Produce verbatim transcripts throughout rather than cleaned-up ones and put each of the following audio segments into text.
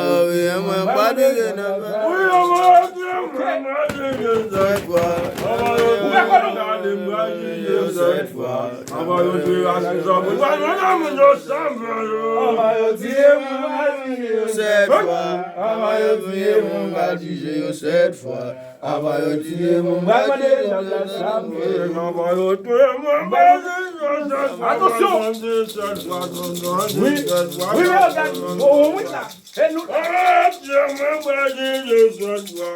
Anvan yo touye mwen, m pral pike nan. Wi, anvan yo touye mwen, m pral pike sèt fwa. Anvan yo touye mwen, m pral pike sèt fwa. Anvan yo touye Rachel Jean, m pral mande moun yo sa m fè yo. Anvan yo touye mwen, m pral pike yo sèt fwa. Anvan yo touye mwen, m pral pike yo sèt fwa. Anvan yo touye mwen, m pral mande dyab la sa m fè. Anvan yo touye mwen, m pral pike yo sèt fwa. Atansyon! Wi, wi, wi, gade. Oh, wi, la. E nou. Anvan yo touye mwen, m pral pike yo sèt fwa.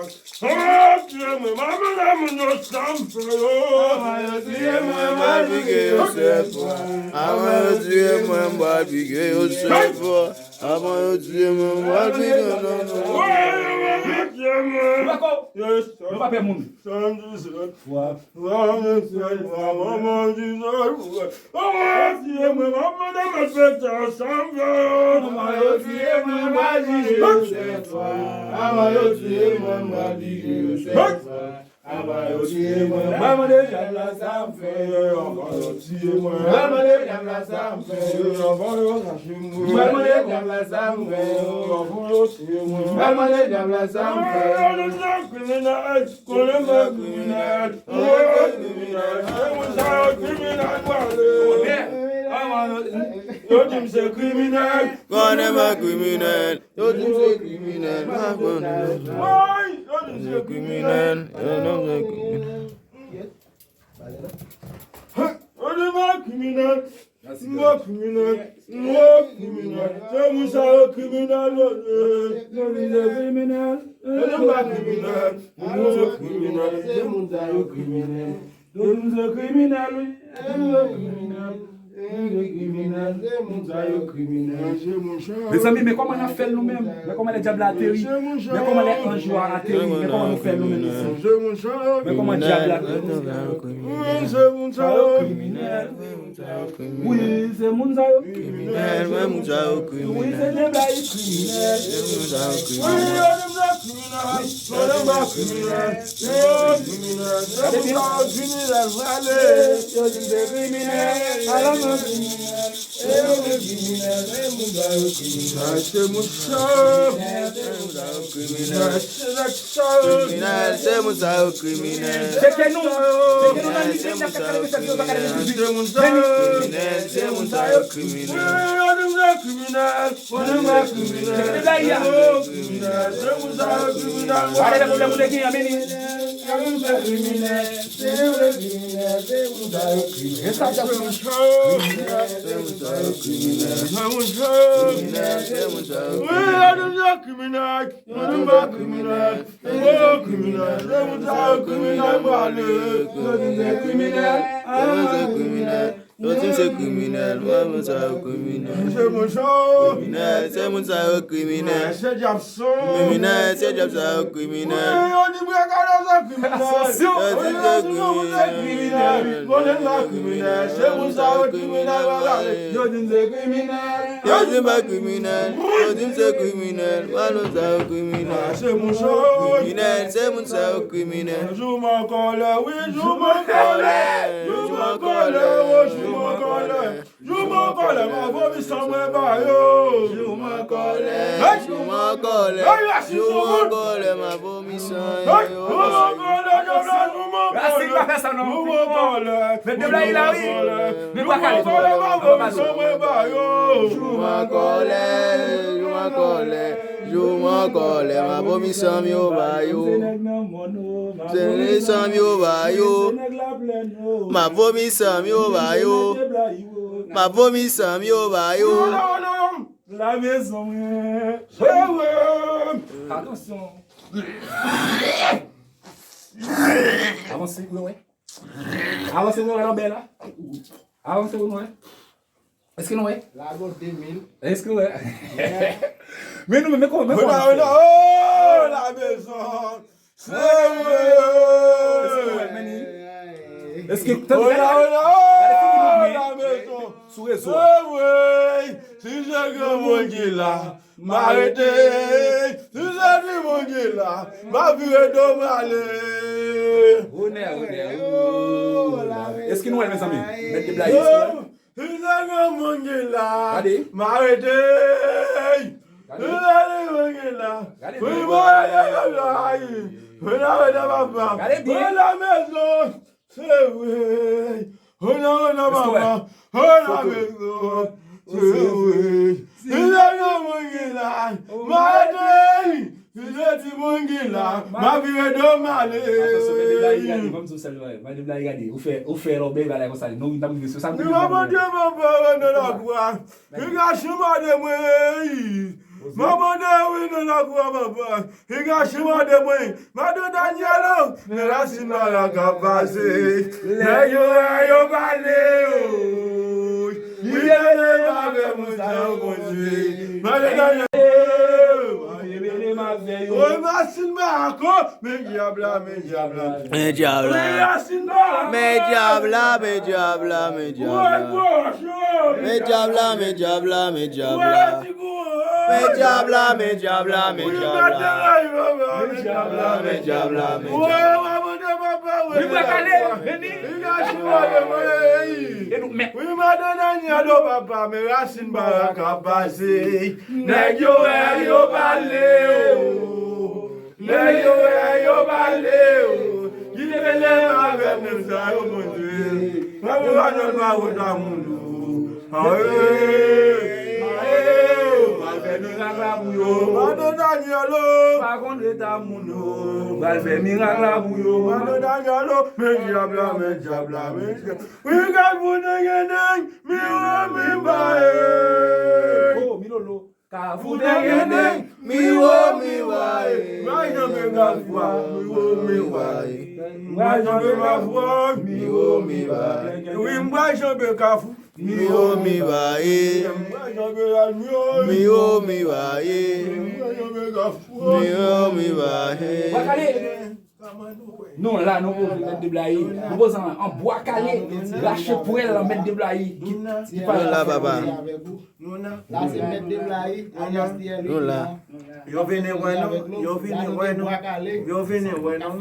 Anvan yo touye mwen, m pral mande moun yo sa m fè yo. Anvan yo touye mwen, m pral pike yo sèt fwa. Anvan yo touye mwen, m pral pike yo sèt fwa. Anvan yo touye mwen, m pral pike yo sèt fwa. Anvan yo touye mwen. Nou pa pè moun. Santi sèt fwa. Santi sèt fwa. Anvan yo touye mwen, m ap mande mèt pete a sa m fè yo. Anvan yo touye mwen, m pral pike yo sèt fwa. Anvan yo touye mwen, m pral pike yo sèt fwa. Anvan yo touye mwen, m pral mande dyab la sa m fè yo. Anvan yo touye mwen, m pral mande dyab la sa m fè yo. Anvan yo rache mwen, m pral mande dyab la sa m fè yo. Anvan yo touye mwen, m pral mande dyab la sa m fè yo. Yo di m se kriminèl, konnen m se kriminèl. Mwen se kriminèl, se moun sa yo kriminèl, pale. Yo di m se kriminèl, konnen m se kriminèl. Yo di m se kriminèl, m ap pran nan. Woy, yo di m se kriminèl. Yo di m se kriminèl. Yo di m se kriminèl. M pa kriminèl. M pa kriminèl. Se moun sa yo kriminèl, yo ye. Yo di m se kriminèl. Yo di m pa kriminèl. M pa kriminèl. Se moun sa yo kriminèl. Yo di m se kriminèl, wi. Yo di m se kriminèl. Yo di m se kriminèl. Se moun sa yo kriminèl. Se moun sa yo. Mezanmi, men kòman n ap fè l nou menm? Men kòman lè dyab la ateri? Men kòman lè anj yo a ateri? Men kòman nou fè l nou menm isi? Se moun sa yo. Men kòman dyab la ateri? Wi, se moun sa yo kriminèl. Wi, se moun sa yo. Kriminèl, men moun sa yo kriminèl. Wi, se dyab la ki kriminèl. Se moun sa yo kriminèl. Wi, yo di m se kriminèl. Yo di m pa kriminèl. Se yo kriminèl. Se moun sa yo kriminèl, vale. Yo di m se kriminèl. Ala mwen kriminèl. Se yo ki kriminèl. Se moun sa yo kriminèl. Se moun sa yo. Se moun sa yo kriminèl. Kriminèl, se moun sa yo kriminèl. Cheke nou, cheke nou nan nivo k ap katrevennsèt yo, pa katrevendizuit. Kriminèl, se moun sa yo kriminèl. Kriminèl, se moun sa yo kriminèl. Cheke nou la, ya. Kriminèl, se moun sa yo kriminèl. Gade lè pwoblèm ou te genyen, men li. Kriminèl, se moun sa yo kriminèl. E sa, sa. Kriminèl, se moun sa Kriminèl, se moun sa yo kriminèl. Wi, yo di se kriminèl. Yo di se kriminèl. Yo di se kriminèl. Se moun sa yo kriminèl, pale. Yo di se kriminèl. Yo di se kriminèl. Yo di se kriminèl. Mwen, moun sa yo kriminèl. Se moun sa yo. Kriminèl, se moun sa yo kriminèl. Se djab Kriminèl, se djab sa yo kriminèl. Yo di Bwa Kale se kriminèl. Yo di se kriminèl. Yo di se kriminèl. Se moun sa yo kriminèl. Yo di se kriminèl. Yo di m pa kriminèl. Yo di m se kriminèl. Mwen, moun sa yo kriminèl. Se moun sa yo. Kriminèl, se moun sa yo kriminèl. Jou m an kòlè, wi, jou m an kòlè. Jou m an kòlè, wi, jou m an kòlè. Jou m an kòlè, m a vomi san mwen ba yo. Jou m an kòlè, jou m an kòlè, jou m an kòlè, m a vomi san yo. Jou m an kòlè, jou m an kòlè, jou m an kòlè. Met de Blayi la, wi. Men pa kale. Jou m an kòlè, m a vomi san mwen ba yo. Jou m an kòlè, jou m an kòlè, jou m an kòlè, m a vomi san yo ba yo. Se nèg nan mòn, oh. Se nèg san yo ba yo. M ap vomi san yo ba yo. M ap vomi san yo ba yo. La mezon mwen. Atansyon. Avanse pou nou wè. Avanse pou nou wè nan bè la. Avanse pou nou wè. Èske nou wè? Lago de mil. Èske nou wè? Men nou, men kòman, men kòman? Oh, la mezon. Èske nou wè, men ni? Èske, tande, gade, gade figi moun, men sou rezo a. Si se granmoun ki la, m a rete. Si se timoun ki la, m a vire do m ale. Onè, onè. Èske nou wè l, mezanmi? Mèt de Blayi, èske nou wè l? Si se granmoun ki la, m a rete. Si se timoun ki la, wi, m a rete. Mwen la, mwen la, papa. Mwen la mezon. Se vre. Ona, ona, mama. Ona, mezon. Se vre. Si se granmoun ki la, m a rete. Si se timoun ki la, m a vire do m ale. Atansyon, mèt de Blayi, gade, ban m di w sèlman, mèt de Blayi, gade, ou fè, ou fè lòbèy bagay konsa, nou, nou t ap rive sou sa, nou t ap rive sou sa. Mande papa, nan lakwa. Piga chima de mwen. Mande wi nan lakwa, papa. Piga chima de mwen. Mande Danielo. Men rasin baraka pase. Nèg yo, yo pale, oh. Li rele avè moun sa yo kondui. Mande Danielo. Rele m avè yo. Oy, rasin baraka. Men dyab la, men dyab la. Men dyab la. Men dyab la, men dyab la, men dyab la. Men dyab la, men dyab la, men dyab la. Men dyab la, men dyab la, men dyab la. Men dyab la, men dyab la, men dyab la. Wi, Bwa Kale, vini. Wi, madan Danielo, papa, men rasin baraka pase. Nèg yo wè, yo pale, oh. Nèg yo wè, yo pale, oh. Ki te vle avè moun sa yo, Bondye. Mwen, mwen pa jwenn pawòl a moun, oh. Aye, aye, oh. Pral fè mirak la pou yo. Madan Danielo. Pa konn eta moun, oh. Pral fè mirak la pou yo. Madan Danielo. Men dyab la, men dyab la, men dyab. Wi, gad pou nèg, nèg, mi wo, mi ba, eh. Oh, mi lolo. Kafou dengedeng, mi wo, mi wa, e. M pral janbe Kafou a, mi wo, mi wa, e. M pral janbe Kafou a, mi wo, mi wa, e. Wi, m pral janbe Kafou. Mi wo, mi wa, e. M pral janbe Lalmi, o. Mi wo, mi wa, e. M pral janbe Kafou a. Mi wo, mi wa, e. Bwa Kale. Nou la, nou poze Mèt de Blayi. Nou poze an, an Bwa Kale. Rache pwèl Mèt de Blayi. Ki, ki pale la, papa. Nou la. La se Mèt de Blayi, alyas T L. Nou la. Yo vini wè nou. Yo vini wè nou. Yo vini wè nou.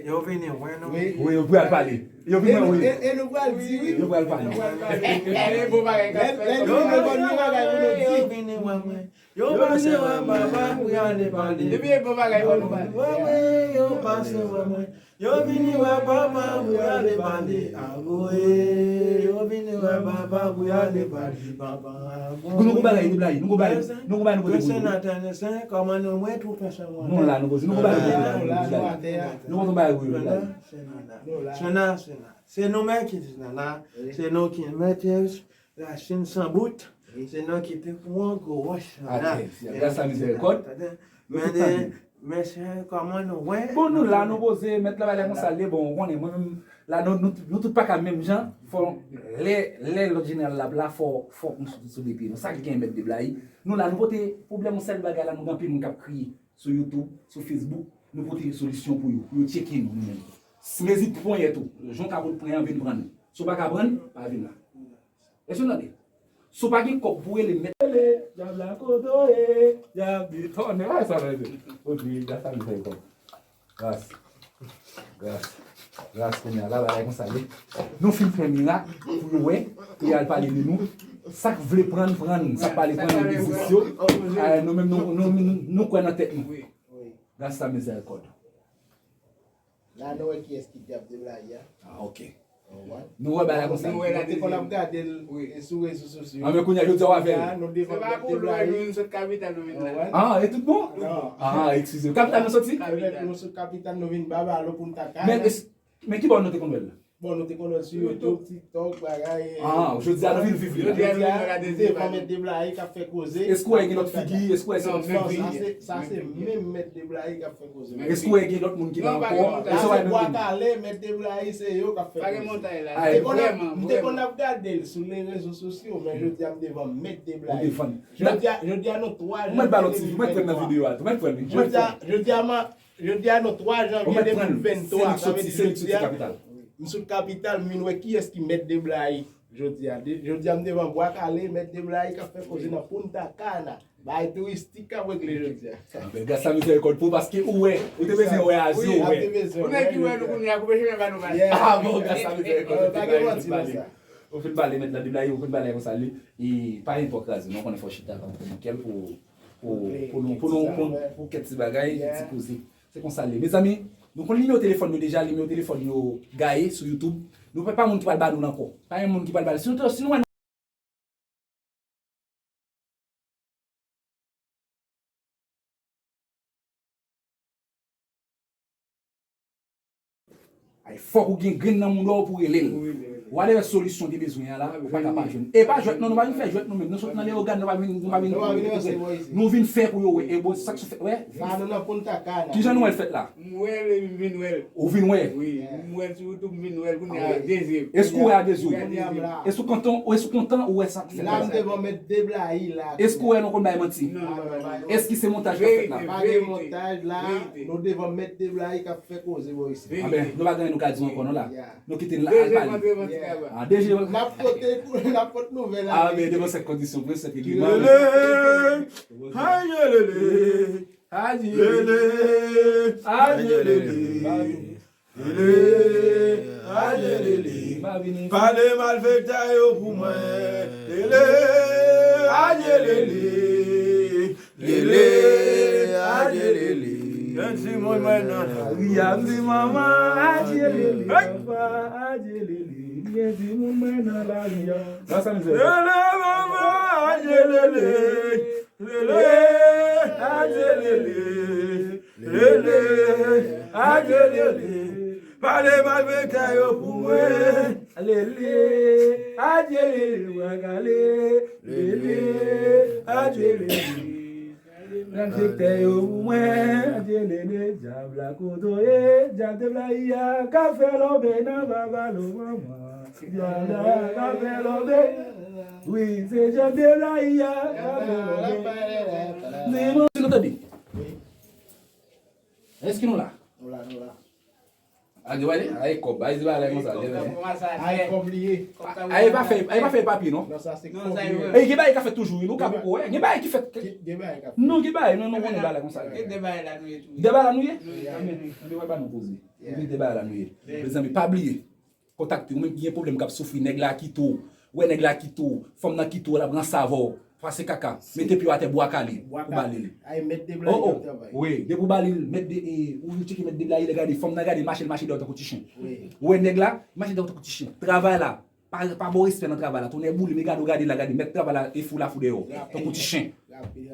Yo vini wè nou. Wi, yo pral pale. Yo vini wè, wi. E, e nou pral di, wi. Yo pral pale. E bon bagay k ap fèt. Lè, lè nou gen bon bagay pou nou di. Yo vini wè mwen. Yo pase wè papa pou y ale pale. Depi e bon bagay pou nou pale. Wè mwen, yo pase wè mwen. Yo vini wè papa pou y ale pale. Agoye, yo vini wè papa pou y ale pale. Papa, agoye. Nou gon bagay, nou blayi, nou gon bagay, nou gon bagay, nou pote pou nou. Sen, kòman nou mwen tou fè sa mwen. Nou la, nou poze, nou gon bagay, nou poze, nou gon bagay pou nou blayi. Sena, sena. Se nou menm ki di nana, se nou ki mèt. Rachin san bout, se nan ki te pou an gwo wòch la. Atè, gras a mizèrikòd. Men, mesye, kòman nou wè? Bon, nou la, nou poze, mèt la bagay konsa l ye, bon, ou konnen, mwen menm, la, nou, nou, nou tout pa ka menm jan, fò, lè, lè lòt jeneral la, la, fò, fò nou soti sou de pye nou. Sa k gen mèt de blayi. Nou la, nou pote pwoblèm yon sèl bagay la, nou gen anpil moun k ap kriye sou YouTube, sou Facebook, nou pote solisyon pou yo, pou yo tcheke nou, nou menm. Mezi ponyèt ou, jan w ka pot pran an, vin pran nou. Si w pa ka pran, pa vin la. Èske w tande? Si w pa gen kòb pou rele mèt. Rele, dyab la kote w ye, dyab detòne, pa sa mèt. Ok, gras a mizèrikòd. Gras. Gras. Gras kounye a la, bagay konsa ye. Nou fin fè mirak pou yo wè, pou y al pale de nou. Sa k vle pran, pran, sa k pa vle pran, yo biznis yo. Ah, nou menm, nou, nou, nou, nou kwè nan tèt nou. Gras a mizèrikòd. La nou wè kiyès ki dyab de blayi a. Ah, ok. Nou wè bagay konsa. Nou wè la te konn ap gade l sou rezo sosyo. Ah, men kounye a, jodi a w avè l. Nou devan mèt de blayi. Se pa pou nou, nou sot kapital, nou vin la. Ah, e tout bon? Non. Ah, eskize m. Kapital nou soti? Kapital. Nou sot kapital, nou vin ba balo pou n ta ka. Men, men ki bò nou te konn wè l? Bon, nou te konn wè l sou YouTube, TikTok, bagay. Ah, jodi a nou vin viv li la. Jodi a nou devan mèt de blayi k ap fè koze. Èske w wè gen lòt figi? Èske w wè se lòt figi? Sa se menm mèt de blayi k ap fè koze. Èske w wè gen lòt moun ki la ankò? Sa se bwa kale, mèt de blayi se yo k ap fè koze. M te konn ap gade l sou le rezo sosyo, men jodi a m devan mèt de blayi. Jodi a, jodi a nou twa jan. Ou mèt ba lòt ti fi, ou mèt pran nan videyo a tou, ou mèt pran li. Jodi a, jodi a, Jodi a nou twa janvye de mil venntwa, sa vle di jodi a, m sot kapital, m vin wè kiyès ki mèt de blayi jodi a. Jodi a, m devan bwa kale, mèt de blayi k ap fè koze nan Punta Cana. Bagay touristik k ap regle jodi a. Gras a mizèrikòd pou ou, paske ou wè, ou te bezwen wè a zye w wè. Ou nèg ki wè nou kounye a, koupe chemen ba nou pase. Ah bon, gras a mizèrikòd, ou fin bale mèt la de blayi, ou fin bale konsa li. E pa enpòt kraze, non, konnen fò chita tankou Michel pou pou, pou nou, pou nou, pou, pou kèk ti bagay, kèk ti koze. Se konsa l ye. Mezanmi, nou konn nimewo telefòn nou deja, nimewo telefòn yo gaye sou YouTube. Nou pa, pa moun ki pral ba nou l ankò. Pa gen moun ki pral ba l. Si nou, si nou wè nou Ay, fòk ou gen grenn nan mouda w pou rele l. Whatever solisyon w te bezwen an la, ou pa ka pa jwenn. E pa jwèt non, nou pa vin fè jwèt nou menm. Nou sot nan Leyogàn, nou pa vin, nou pa vin, nou vin fè pou yo wè. E bon, sa k sou fè, wè. Kijan nou wè l fèt la? M wè l, m vin wè l. Ou vin wè? Wi, m wè l sou YouTube, m vin wè l kounye a de zye. Èske ou wè a de zye w? Èske ou kontan, èske ou kontan ou wè sa k fèt la? La m devan mèt de blayi la. Èske ou wè nou konn bay manti? Non, non, non. Èske se montaj k ap fèt la? Pa gen montaj la, nou devan mèt de blayi k ap fè koze bò isit. Anben, nou pa gen anyen nou ka di ankò non la. Nou kite l al pale. Ah, D J. N ap pote, n ap pote nouvèl la. Ah, men devan sèt kondisyon, pou sèt regleman. Lele, aye lele, aye lele, aye lele. Lele, aye lele. Pale malfektè yo pou mwen. Lele, aye lele. Lele, aye lele. Gen timoun mwen nan lari a, m di manman, aye lele. Papa, aye lele. Gen timoun mwen nan lari a. Lele, manman, aye lele. Lele, aye lele. Lele, aye lele, pale malfektè yo pou mwen. Lele, aye lele, w a gale. Lele, aye lele, malfektè yo pou mwen. Aye lele, dyab la kote w ye, dyab de blayi a, k ap fè lòbèy nan babalo manman. Dyab la, k ap fè lòbèy. Wi, se dyab de blayi a, k ap fè lòbèy. Si nou tande. Èske nou la? Nou la, nou la. Ade, wale, ay kòb, ay di bagay konsa, de bagay. Ay kòb li ye. Ay pa fè, ay pa fè papye, non. Non, sa se kòb li ye. E gen bagay ka fèt toujou, wi, nou ka poko wè. Gen bagay ki fèt. Gen bagay ka fèt. Non, gen bagay, non, nou konnen bagay konsa. Gen de bagay la nou ye tou. De bagay la nou ye? Wi. Anben, anben, wè ba nou poze. Gen de bagay la nou ye. Mezanmi, pa bliye. Kontakte, ou menm ki gen pwoblèm k ap soufri, nèg la kite w. Ou wè nèg la kite w, fanm nan kite w, l ap ranse avè w. Pase kaka, mete pye w atè, bwa kale, pou bale l. Ay, mèt de blayi k ap travay. Wi, depi w bale l, mèt de, e, ou tcheke mèt de blayi, lè gade, fanm nan gade, mache, l mache dèyè w tankou ti chen. Ou wè nèg la, mache dèyè w tankou ti chen. Travay la, pa, pa ba w respè nan travay la. Tonnè boule, men gade w gade la, gade, mèt travay la, e fou la fou dèyè w, tankou ti chen.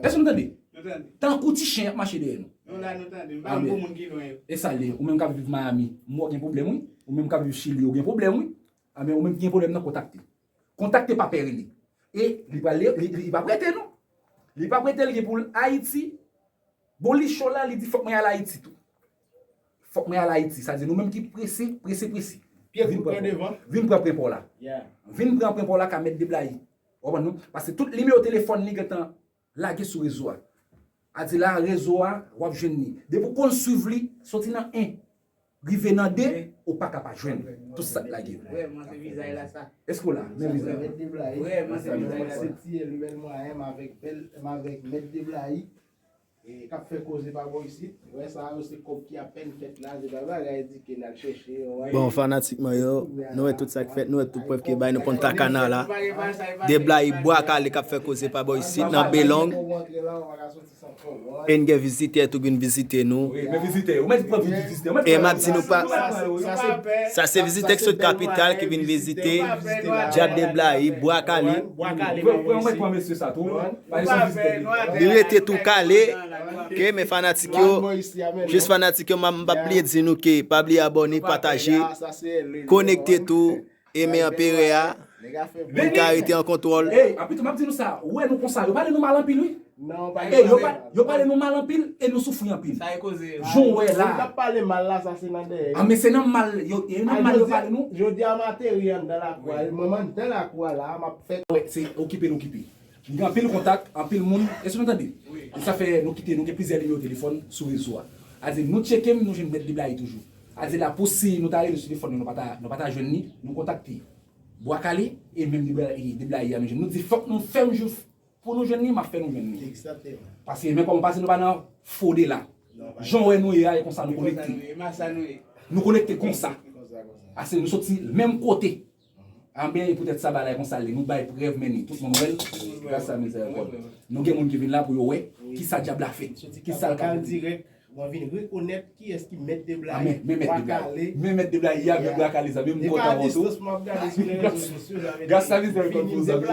Èske nou tande? Tankou ti chen y ap mache dèyè nou. Nou la, nou tande. M pa konn pou moun ki lwen yo. E sa l ye, ou menm k ap viv Miami, m wè w gen pwoblèm, wi. Ou menm k ap viv Chili, ou gen pwoblèm, wi. Anben, ou menm ki gen pwoblèm nan, kontakte. Kontakte, pa pè rele. E li pral, li, li, li p ap rete non. Li p ap rete, li gen pou l Ayiti. Bon, li cho la, li di fòk mwen al Ayiti tou. Fòk mwen al Ayiti. Sa di nou menm ki prese, prese, prese. Vin pran pran devan. Vin pran pran pa w la. Vin pran pran pa w la ka Mèt Deblayi. Ou konprann non? Paske tout nimewo telefòn li gentan lage sou rezo a. A di la, rezo a, w ap jwenn li. Depi w konn swiv li, soti nan en, rive nan de, ou pa ka pa jwenn tout sa k lage. Vrèman, se vizaj la sa. Èske w la? Men vizaj. Vrèman, se vizaj la sa. Se T L Bèl Mwayen, m avèk Bèl, m avèk Mèt Deblayi. E k ap fè koze pa bò isit. Wè sa yo se kòb ki apèn fèt la, se pa bagay di ke n al chèche yo. Bon, fanatik mwen yo, nou wè tout sa k fèt, nou wè tout prèv ke bay nou pon takana la. Deblayi Bwa Kale k ap fè koze pa bò isit nan Belong. E n gen vizitè tou ki vin vizite nou. E m ap di nou pa, sa se vizitè k sot kapital ki vin vizite Djab Deblayi Bwa Kale. Li rete tou kale. Ke men fanatik yo, jis fanatik yo, m ap bliye di nou ke pa bliye abòne, pataje, konekte tou, e men anperè a, pou l ka rete an kontwòl. Ey, apitou m ap di nou sa, ou wè nou konsa, yo pale nou mal anpil wi. Ey, yo pa, yo pale nou mal anpil e nou soufri anpil. Jan w wè la. Moun k ap pale mal la, sa se nan dèyè. A men se nan mal yo, e nan mal yo pale nou. Jodi a m ateri anndan lakou a, mwen m anndan lakou a la, m ap fè. Se okipe n okipe. M gen anpil kontak, anpil moun. Èske nou tande? E sa fè nou kite, nou gen plizyè nimewo telefòn sou rezo a. A di nou tcheke m, nou jwenn Mèt Deblayi toujou. A di la pou si nou ta rele sou telefòn nou, nou pa ta, nou pa ta jwenn li, nou kontakte Bwa Kale e menm Deblayi, Deblayi a nou jwenn. Nou di fòk nou fè yon jou pou nou jwenn li, m ap fè nou jwenn li. Paske men kòman pase nou pa nan fo de la. Jan w wè nou ye a, e konsa nou konekte. Nou konekte konsa. Paske nou soti menm kote. Anben, e poutèt sa bagay konsa l ye, nou bay prèv men ni, tout moun wè l, gras a mizèrikòd. Nou gen moun ki vin la pou yo wè kisa dyab la fè, kisa l ka pote. Mwen vin rekonèt kiyès ki Mèt Deblayi. Men Mèt Deblayi. Men Mèt Deblayi a, men Bwa Kale sa, men m kontan wè w tou. Gras a mizèrikòd pou zanmi.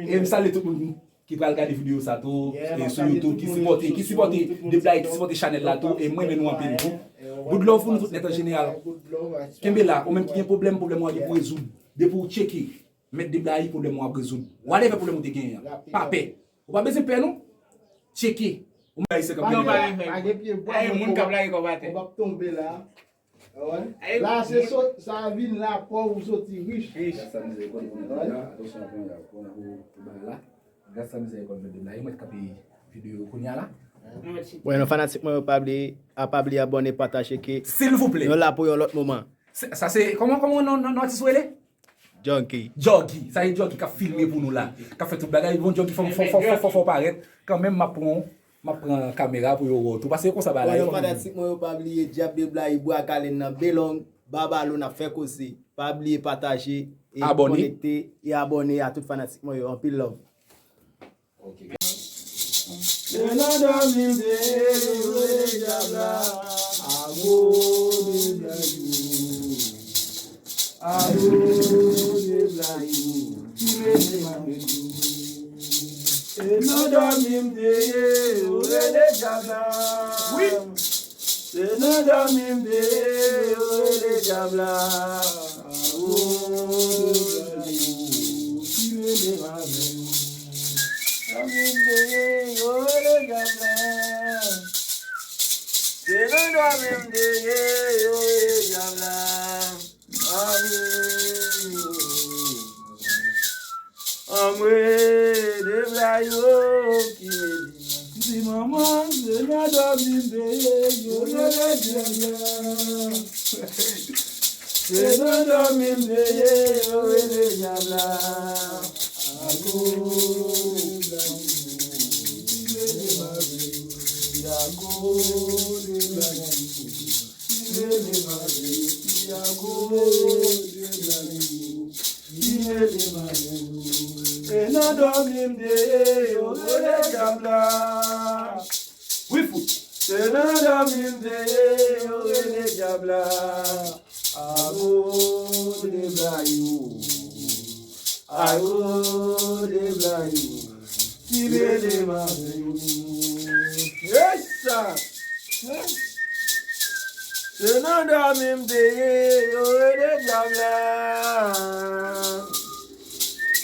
E m salye tout moun ki pral gade videyo sa tou, e sou YouTube, ki sipòte, ki sipòte Deblayi, ki sipòte chanèl la tou, e m renmen nou anpil tou. Good love pou nou tout nèt an jeneral. Kenbe la, ou menm ki gen pwoblèm, pwoblèm ou a gen pou rezoud. Depi w tcheke Mèt Deblayi, pwoblèm ou ap rezoud. Whatever pwoblèm ou te genyen an. Pa pè. Ou pa bezwen pè non. Tcheke. Ou menm Ayisyen k ap gade la. Pa gen pye bwa, moun k ap lage kòb atè. Ou p ap tonbe la. La se sot, sa vin la pòv ou soti rich. Gras a mizèrikòd pou nou la. Atansyon pou bagay la. Gras a mizèrikòd pou nou la. Yo mèt kanpe videyo kounye a la. Wè non fanatik mwen yo pa bliye, a pa bliye abòne, pataje ke. Silvouplè. Nou la pou yon lòt moman. Sa se kòman, kòman non, non, non atis ou rele? Joggy. Joggy. Sa se Joggy k ap filme pou nou la. K ap fè tout bagay. Bon, Joggy, fò, fò, fò, fò, fò, fò parèt. Kanmenm, m ap pran, m ap pran kamera pou yo wè w tou. Paske konsa bagay la ye. Fanatik mwen yo pa bliye, Dyab Deblayi, Bwa Kale nan Belong, Babalo, n ap fè koze. Pa bliye pataje, e konekte, e abòne a tout fanatik mwen yo. Anpil love. Se nan dòmi m te ye, yo rele dyab la. Awo de blayou. Awo de blayou. Ki mete m a bejou. Se nan dòmi m te ye, yo rele dyab la. Wi. Se nan dòmi m te ye, yo rele dyab la. Awo, ki rele m avè w. Dòmi m te ye, yo rele dyab la. Se nan dòmi m te ye, yo rele dyab la. Awo. Anmwe, de blayou ki rele. Ti manman, se nan dòmi m te ye, yo rele dyab la. Se nan dòmi m te ye, yo rele dyab la. Ago, de blayou, ki rele m avè yo. Ago, de blayou, ki rele m avè yo. Ago, de blayou. Ki rele m avè yo. Se nan dòmi m te ye, yo rele dyab la. Wi, fout. Se nan dòmi m te ye, yo rele dyab la. Awo de blayou. Awo de blayou. Ki rele m avè yo. Yes, sir. Se nan dòmi m te ye, yo rele dyab la.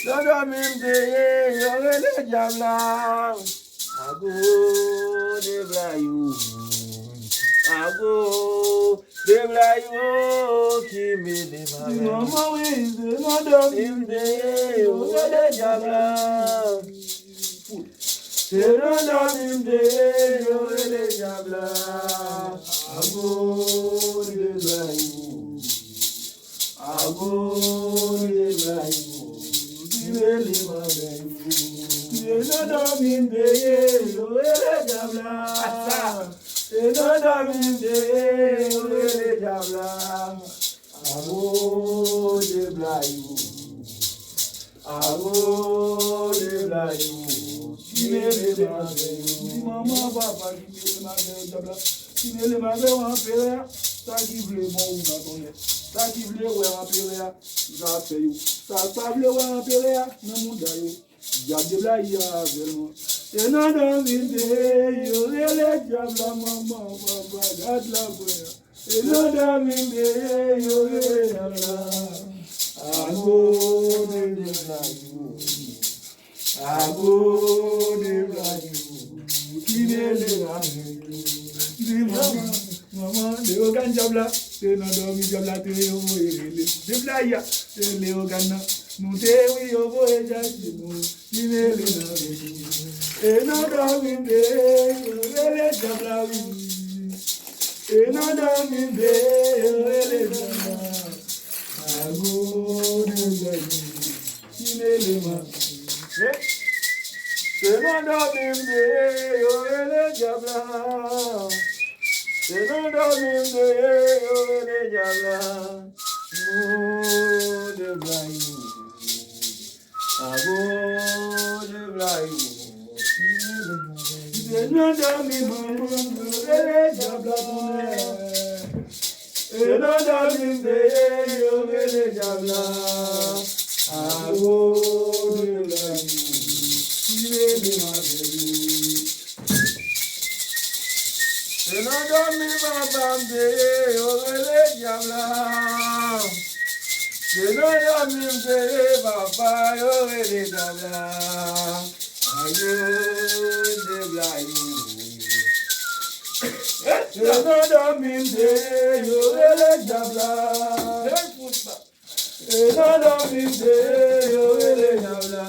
Nan dòmi m te ye, yo rele dyab la. Ago de blayou. Ago de blayou ki mele m avè w. Manman wi, se nan dòmi m te ye, yo rele dyab la. Se nan dòmi m te ye, yo rele dyab la. Ago de blayou. Ago de blayou. Ki rele m avè yo. Se nan dòmi m te ye, yo rele dyab la. Se nan dòmi m te ye, yo rele dyab la. Ago de blayou. Awo, de blayou, ki mele m avè yo. Di manman, papa, ki mele m avè yo, dyab la. Ki mele m avè yo, anperè a. Sa ki vle bon ou nan tonnè. Sa ki vle wè anperè a, sa ap fè yo. Sa k pa vle wè anperè a, nan mouda yo. Dyab de blayou a avè l, man. E nan dòmi m te ye, yo rele dyab la, manman, papa, gad la, frè. E nan dòmi m te ye, yo rele dyab la. Ago de blayou. Ago de blayou. Ki mele m avè yo. Di manman, manman, Leyogàn dyab la. Se nan dòmi dyab la te yo voye rele. De blayou a, se Leyogàn nan. Nou te wi, yo voye chache nou. Ki mele m avè yo. E nan dòmi m te ye, yo rele dyab la wi. E nan dòmi m te ye, yo rele dyab la. Ago de blayou, ki mele m avè yo. Se nan dòmi m te ye, yo rele dyab la. Se nan dòmi m te ye, yo rele dyab la. Ago de blayou. Ago de blayou. Se nan dòmi manman m rele dyab la tonnè. Se nan dòmi m te ye, yo rele dyab la. Ago de blayou. Ki rele m avè yo. Se nan dòmi papa m te ye, yo rele dyab la. Se nan dòmi m te ye, papa, yo rele dyab la. Ayo, de blayou. Se nan dòmi m te ye, yo rele dyab la. E nan dòmi m te ye, yo rele dyab la.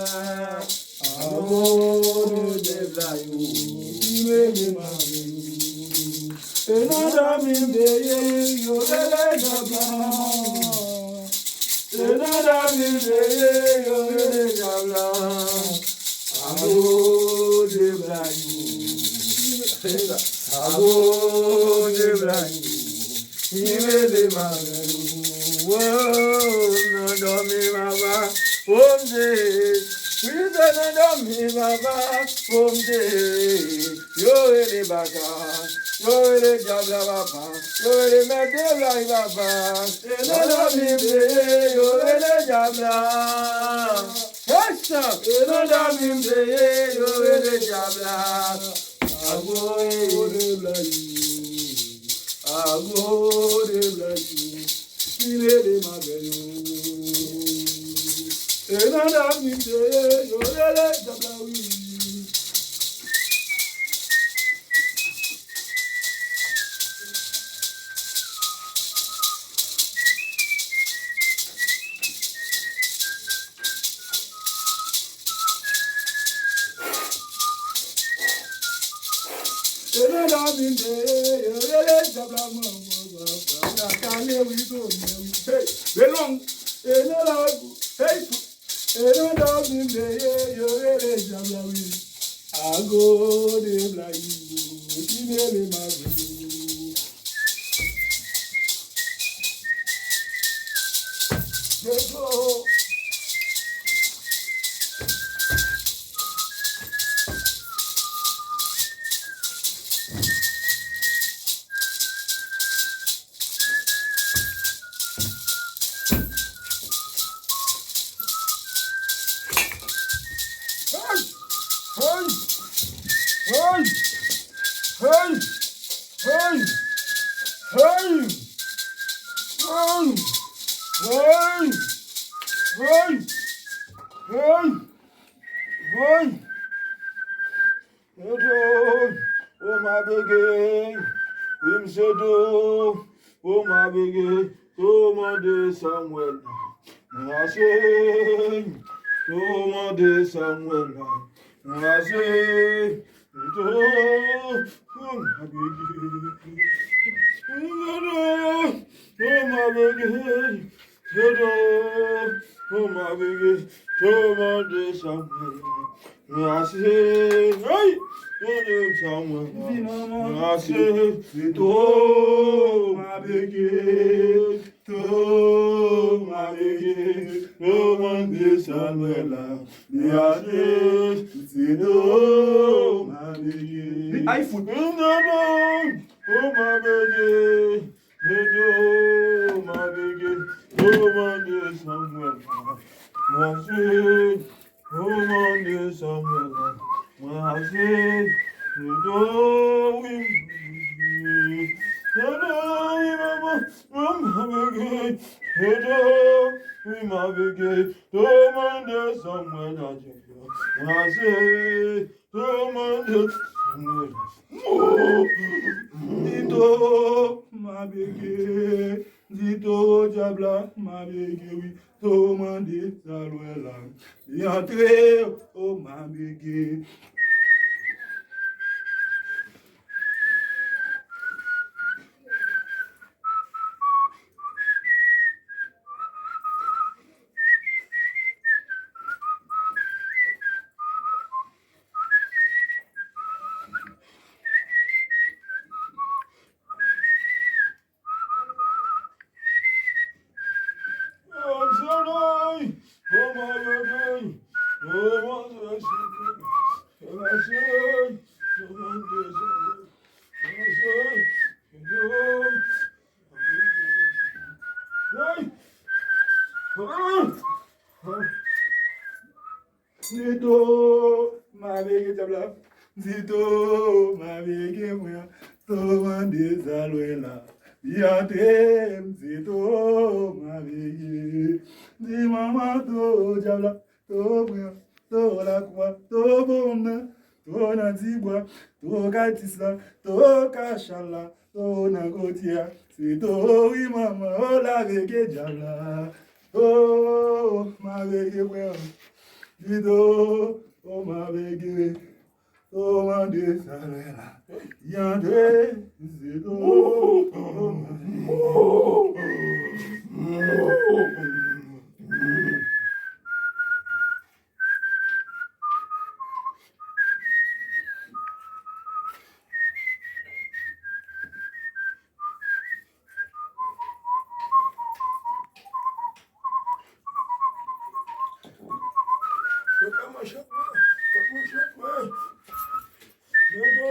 Awo, de blayou, ki rele m avè yo. E nan dòmi m te ye, yo rele dyab la. E nan dòmi m te ye, yo rele dyab la. Awo, de blayou. Awo, de blayou. Ki rele m avè yo. Wo, nan dòmi papa, wo m te. Wi, se nan dòmi papa, wo m te. Yo rele baka, yo rele dyab la papa, yo rele mèt de blayou papa. Se nan dòmi m te, yo rele dyab la. Hey, chan! Se nan dòmi m te ye, yo rele dyab la. Ago de blayou. Ago de blayou. Ki rele m avè yo. E nan dòmi m te ye, yo rele dyab la wi. E nan dòmi m te ye, yo rele dyab la manman, papa, kale wi, tonnè wi. Hey, belong. E nan la, hey, e nan dòmi m te ye, yo rele dyab la wi. Ago de blayou, ki mele m avè yo. Hey! Hey! Hey! Hey! Hey! Hey! Hey! Hey! Hey! Mabege, wi, m se tou, o Mabege, tou mande sa m wè la. Mwen ase, tou mande sa m wè la. Mwen ase, tou, o Mabege. O Mabege, tou, o Mabege, tou mande sa m wè la. Mwen ase, ay, mande sa m wè la. Mwen ase, tou, Mabege, tou, Mabege, tou mande sa m wè la. Mwen ase, tou, Mabege. Ay, fout. Mwen ase, tou, Mabege. Tou, Mabege, tou mande sa m wè la. Mwen ase, tou mande sa m wè la. Mwen ase, tou, wi, tou, wi, manman, tou, Mabege, tou, wi, Mabege, tou mande sa m wè la. Mwen ase, Di to, Mabege, di to, dyab la, Mabege, wi, to mande sa l wè la. Li antre, o Mabege. Di to, Mabege, dyab la. Di to, Mabege, mwen an. To mande sa l wè la. Li antre, m di to, Mabege. Di manman to, dyab la. To mwen an. To lakou a. To bon nan. To nan tibwa. To katis la. To kachal la. To nan kotye a. Se to, wi, manman. O Mabege, dyab la. O Mabege, mwen an. Di to, o Mabege. To mande sa l wè la. Li antre, se to, o Mabege. Kot manchèt mwen? Kot manchèt mwen? Dodo!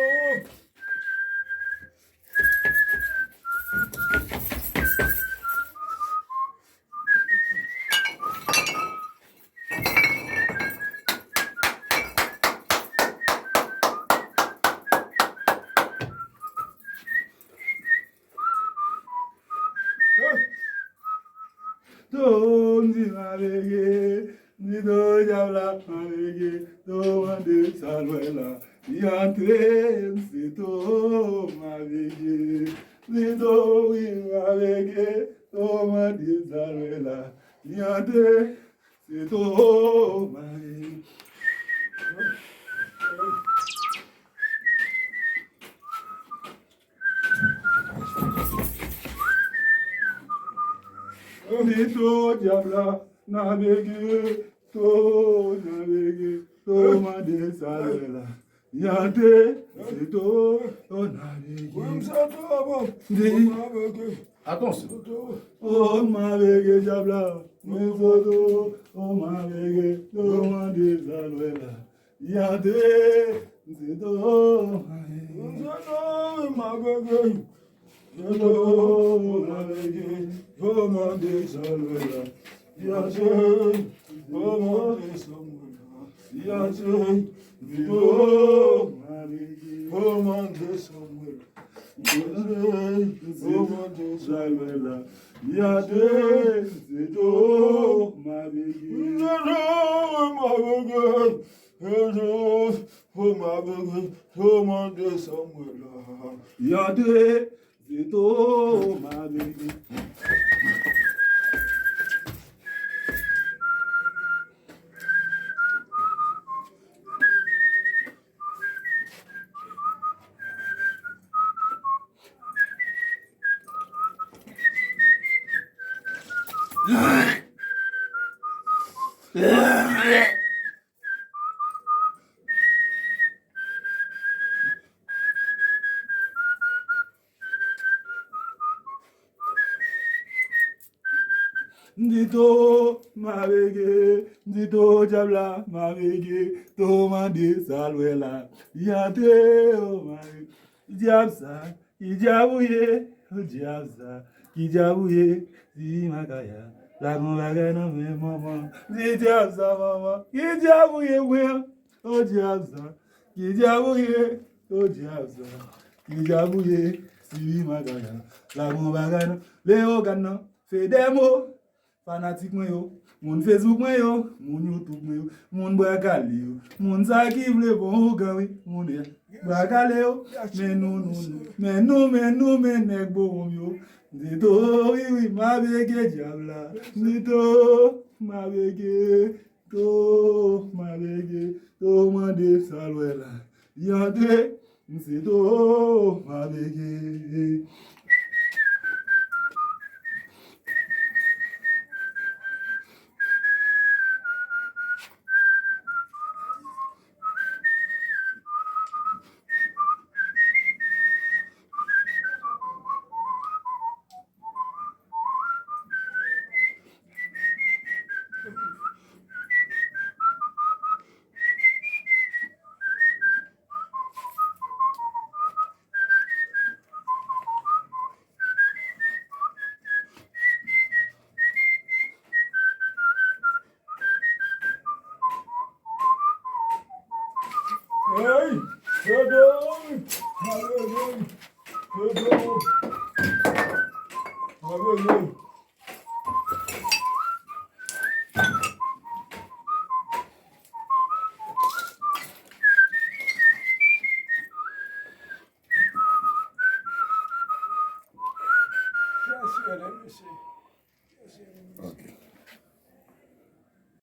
To, m di Mabege, m di to, dyab la, Mabege, to mande sa l wè la. Li antre, m se to, Mabege. M di to, wi, Mabege, to mande sa l wè la. Li antre, se to, Mabege. Di to, dyab la, Mabege, to, Mabege, to mande sa l wè la. Li antre, se to, o Mabege. Wi, m se to, bon. Di. O Mabege. Atann. O Mabege, dyab la, m se to, o Mabege, to mande sa l wè la. Li antre, m se to, Mabege. M se to, Mabege. M se to, Mabege. To mande sa l wè la. Li antre, to mande sa l wè la. Li antre, m se to, Mabege. To mande sa l wè la. Li antre, to mande sa l wè la. Li antre, m se to, Mabege. M se to, Mabege. O mavege, o mande sa mwen la. Yande, Zito, mavege. Zito, mavege, Zito, dyab la, mavege, to mande sa l wè la. Li antre, o mavege. Dyab sa, ki dyab ou ye? O dyab sa, ki dyab ou ye? Di makaya, la gon bagay nan men manman. Di dyab sa, manman, ki dyab ou ye, mwen? O dyab sa, ki dyab ou ye? O dyab sa, ki dyab ou ye? Di makaya, la gon bagay nan Leyogàn nan. Fedèmo, fanatik mwen yo, moun Facebook mwen yo, moun YouTube mwen yo, moun Bwa Kale yo, moun sa ki vle bon ougan wi, moun Bwa Kale yo, men nou, nou, nou, men nou, men nou, men nèg Bowonm yo. Zito, wi, wi, mavege dyab la. Zito, mavege, to, mavege, to mande sa l wè la. Li antre, Zito, mavege. Hey! Hey! Hey! Hey! Hey! Kiyès yo rele mesye? Kiyès yo rele mesye? Ok.